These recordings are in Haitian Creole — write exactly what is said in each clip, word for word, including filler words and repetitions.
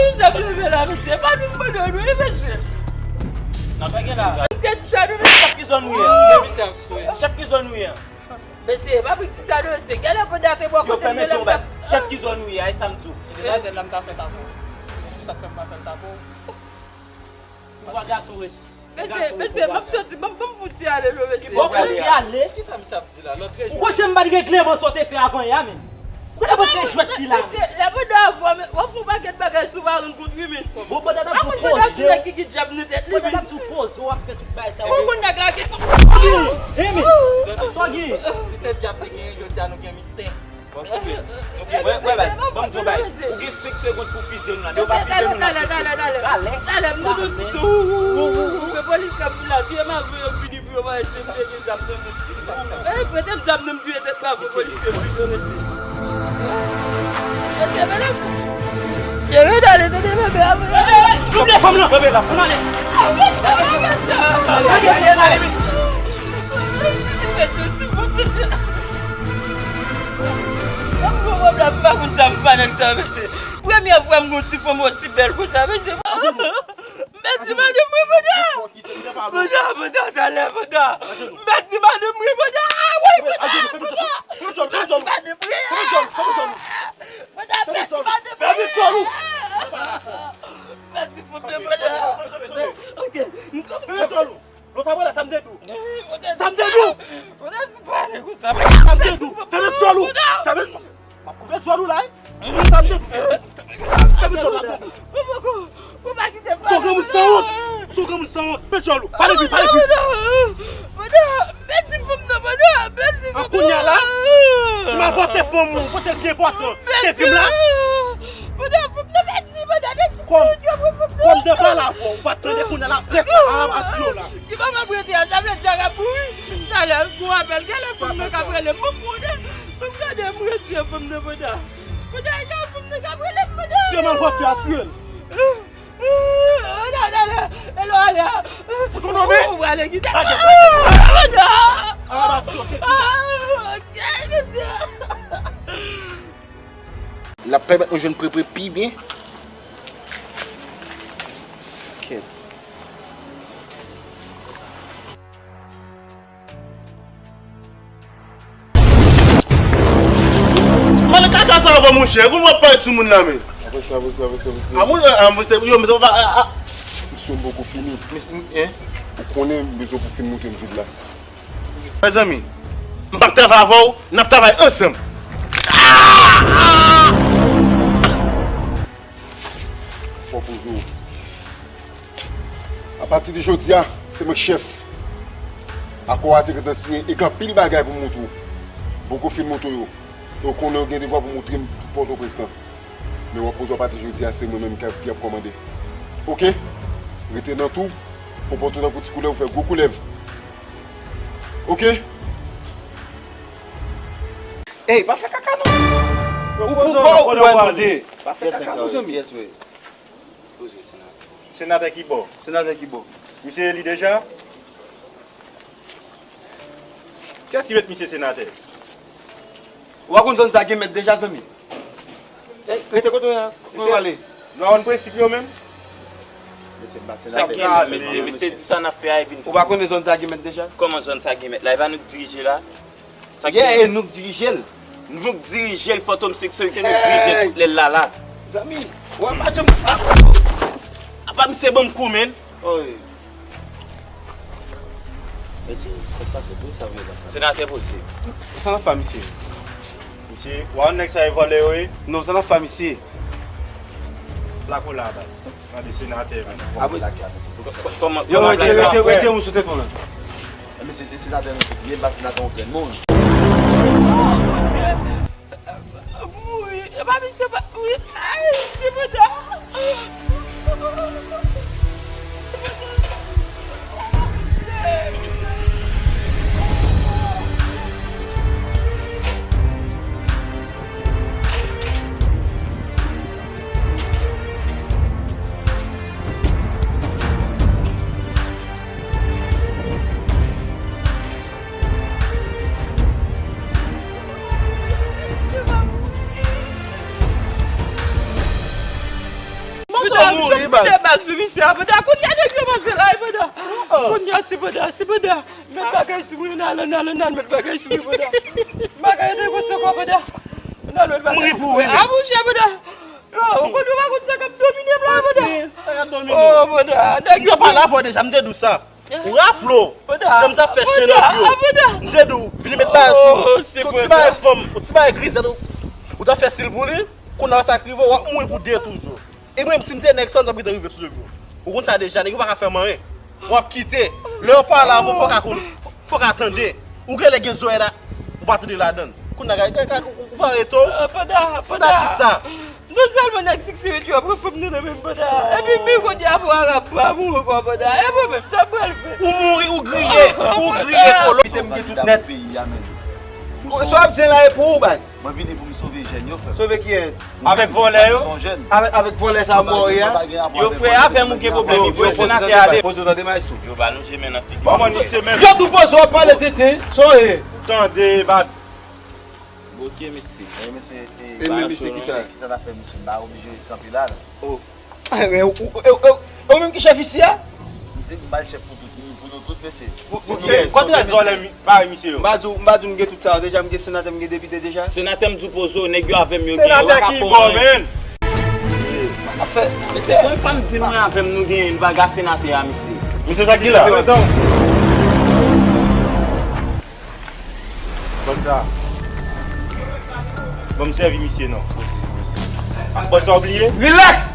Komisè, leve la, mesye. Pa nou mande nou, mesye. N ap gen la. M te di sa, nou, mesye. Chèf, ki zòn ou ye? Chèf, ki zòn ou ye? Mesye, pa pou di sa, non, mesye. Gade pou date bò kote m ye la, m ta... Chèf, ki zòn ou ye? A, e sa m di w. E deja, zèl la m ta fè tako. Pou sa k fè m pa fè l tako. Ou pa gason, wi. Mesye, mesye, m ap soti, ban m, ban m fout ti ale, non, mesye. Ou fout ti ale? Kisa misye ap di la? Lòt rejyon. Ou konn jan m pa t regle man sa w te fè avan yè a, menm. Ou konn ap se jwèt ki la. Mesye, lè pandan avan, men, w ap fè yon pakèt bagay sou pa rann kont, wi, men. Bon, pandan n ap di w poze w, nèg ki, ki djab nan tèt li, pandan n ap di w poze w, w ap fè tout bagay sa yo. Ou konn nèg la gen... Wi, men, sa w gen? Si se djab li genyen, jodi a nou gen mistè. Bon, koupe. Koupe. Wè, wè, wè, ban m di w bagay. Ou gen senk segonn pou fize nou la. Depi w pa fize nou, n ap fize nou. Talè, talè, talè, talè. Talè, m tounen ti sou ou, ou, ou, ou, ou, polis k ap vin la, touye m avan yo vini pou yo pa eseye m te gen zam nan men. Eh, prete m zam nan, m touye tèt m avan polis yo vini, mesye. Mesye, men... Dere, dale, dere, bebe, avan yo... Leve fanm nan, leve la, fanm ale. Mesye, ti bout, mesye. Mwen m gon pwoblèm, m pa konn sa m fè nèg sa, mesye. Premye fwa m gon ti fanm osi bèl konsa, mesye. M pèdi madanm mwen, bòda. Bòda, bòda, talè, bòda. M pèdi madanm mwen, bòda. Ah, woy, bòda, bòda. M pèdi madanm mwen. Bòda, m pèdi madanm mwen. M pèdi fanm nan, bòda. Ok, m konprann. Lòt apre la, sa m te di w? Sa m te di w? Sa m te di w? Fèmen djòl ou! Fèmen djòl ou! M ap koupe djòl ou la, wi! Sa m te di w? Fèmen djòl ou la! Ou pa kite m pale. Son granmoun sanwont! Son granmoun sanwont! Fèmen djòl ou! Pale pi, pale pi! Mèsi fanm nan, mèsi fanm nan. An kounye a la, si m ap pote fanm ou, ou panse l pi enpòtan ke vi m la? Mèsi fanm nan, mèsi fanm nan. Kòm, kòm m te pale avè w, ou pa t tande kounye a la, prèt la, a, a di yo la. Ki pa m ap rete a, sa vle di a k ap mouri. Talè, m gon apèl, genlè fanm nan k ap rele m, m konnen. M gade, m resi fanm nan, bòda. Bòda, e ka fanm nan k ap rele m, bòda. Se malfektè a tiye l. Bòda, talè, e lè w ale a. Ou tonbe? Ou prale kite m. Bòda. Ah, mesye. L ap pèmèt nou jwenn Prepre pi byen. Ok. Mande kaka sa avan, monchè. Kòman w ap parèt sou moun la, men? Avanse, avanse, avanse, avanse. A, moun, a, avanse, yo, men sa pa, a, a. Misyon m poko fini. Mis-, m, en? Ou konnen m bezwen pou fin montre m vid la. Mezanmi, m p ap travay avè w, n ap travay ansanm. Fò poze w. Apati de jodi a, se mwen k chèf. Akò a te gentan siyen e gen anpil bagay pou m montre w. M poko fin montre w yo. E w konnen w gen devwa pou montre m tout Pòtoprens lan. Men w ap poze w apati jodi a, se mwen menm k ap, ki ap kòmande. Oke? Rete nan twou, konpòte w tankou ti koulèv, ou fè gwo koulèv. Oke? Ey, pa fè kaka non. Ou pou kò w wè nou de. Pa fè kaka, mon zanmi. Senatè ki bò? Senatè ki bò? Misye eli deja? Kiyès ki met misye senatè? Ou pa konn zòn sa gen mèt deja, zanmi? Ey, rete kote w ye a. Mwen prale. Nou pa konn prensip yo menm? Mesye, m pa senatè. Sa k gen la, mesye? Mesye di sa n ap fè a, e vin fou. Ou pa konnen zòn sa gen mèt deja? Kòman zòn sa gen mèt la? E pa nou k dirije la? Sa k gen, e nou k dirije l. Nou k dirije l, Fantom Six, se nou k dirije l tout lè l la la. Zanmi, ou wè pa janm... Apa misye ban m kou, menn? Oy. Mesye, sa k pase? Pou sa vle la sa? Senatè poze. Sa nan fè misye? Misye, ou wè nèg sa e vòlè yo ye? Non, sa nan fè misye? Plako la, baz. Mande senatè, men. Apre sa, kòman, yo, kòman retire, retire, retire mouch sou tèt mwen la. Mesye, se senatè nou tout, li menm pa senatè yon grenn moun. Mouri. E pa misye pa mouri. Ay, se banda. Misye pa mouri, baz. Misye pa mouri, baz. Misye pa mouri, baz. Kounye a nèg yo pase la, banda. Kounye a se banda, se banda. Met bagay sou mwen, nan, nan, nan, nan, met bagay sou mwen, banda. Bagay negosye ankò, banda. Nan, met bagay. Mouri pou ou, wi, men. A, monchè, banda. Yo, ou konn yo pa konn sa k ap domine m la, banda. Sa k ap domine w. Oh, banda, nèg yo pale avè w deja, m te di w sa. Ou raple w, jan m t ap fè chen nan pye w. M te di w, vini met bagay sou ou. Yon ti bagay fanm, yon ti bagay grizèt, ou, ou t ap fè stil pou li. Kounye a sa k rive, w ap mouri pou de toujou. E mwen menm, si m te nèg sa, m t ap kite rive sou yo. Ou konn sa deja, nèg yo pa ka fè m anyen. W ap kite. Lè yo pale avè w, fò w ka konn, fò, fò w ka tande. Ou genlè gen zòrèy la, ou pa tande ladan l. Kounye a, gade, gade, ou, ou pa rete w. Panda, panda. Panda kisa? Non sèlman nèg siksirèt yo ap pran fanm nan nan men m, panda. Epi men kounye a pou Arab pa mouri ankò, panda. E mwen menm, sa m pral fè? Ou mouri, ou griye, ou griye, kolo. Kite m gen tout nèt. Sa w ap di la e pou ou, baz. Mwen vini pou m sove jèn yo, frè. Sove kiyès? Avèk vòlè yo? Avèk, avèk vòlè sa mò yo a? Yo, frè, avè m ou gen pwoblèm, li voye senatè ale. Poze w tande maestro. Yo ba lonje men nan figi. Kòman nou se menm? Yo tou poze w ap pale tenten, sa w ye? Tande, bat. Ok, mesye. E, mesye, e, e, men, mesye, kisa? Kisa n ap fè, mesye? M pa oblije kanpe la, non. Oh. Ah, men ou, ou, ou, ou, ou menm ki chèf isi a? Misye, m pa chèf pou tout, pou nou tout, mesye. Pou, pou kiyès? Kontrè di w lè mi-, pare misye yo. M pa di w, m pa di w m gen tout sa yo deja, m gen senatè, m gen depite deja. Senatè m di w poze w, nèg yo avè m yo genyen, yo pa ka fè w anyen. Senatè ki bon, men. Ap fè, mesye. Bon, pa m di mwen avè m nou genyen, nou pa ka senatè a, mesye. Mesye sa ki la? Bòs la. Ban m sèvi misye non. Bòs la, ou bliye? Rilaks!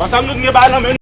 Ansanm nou t gen bagay nan men nou.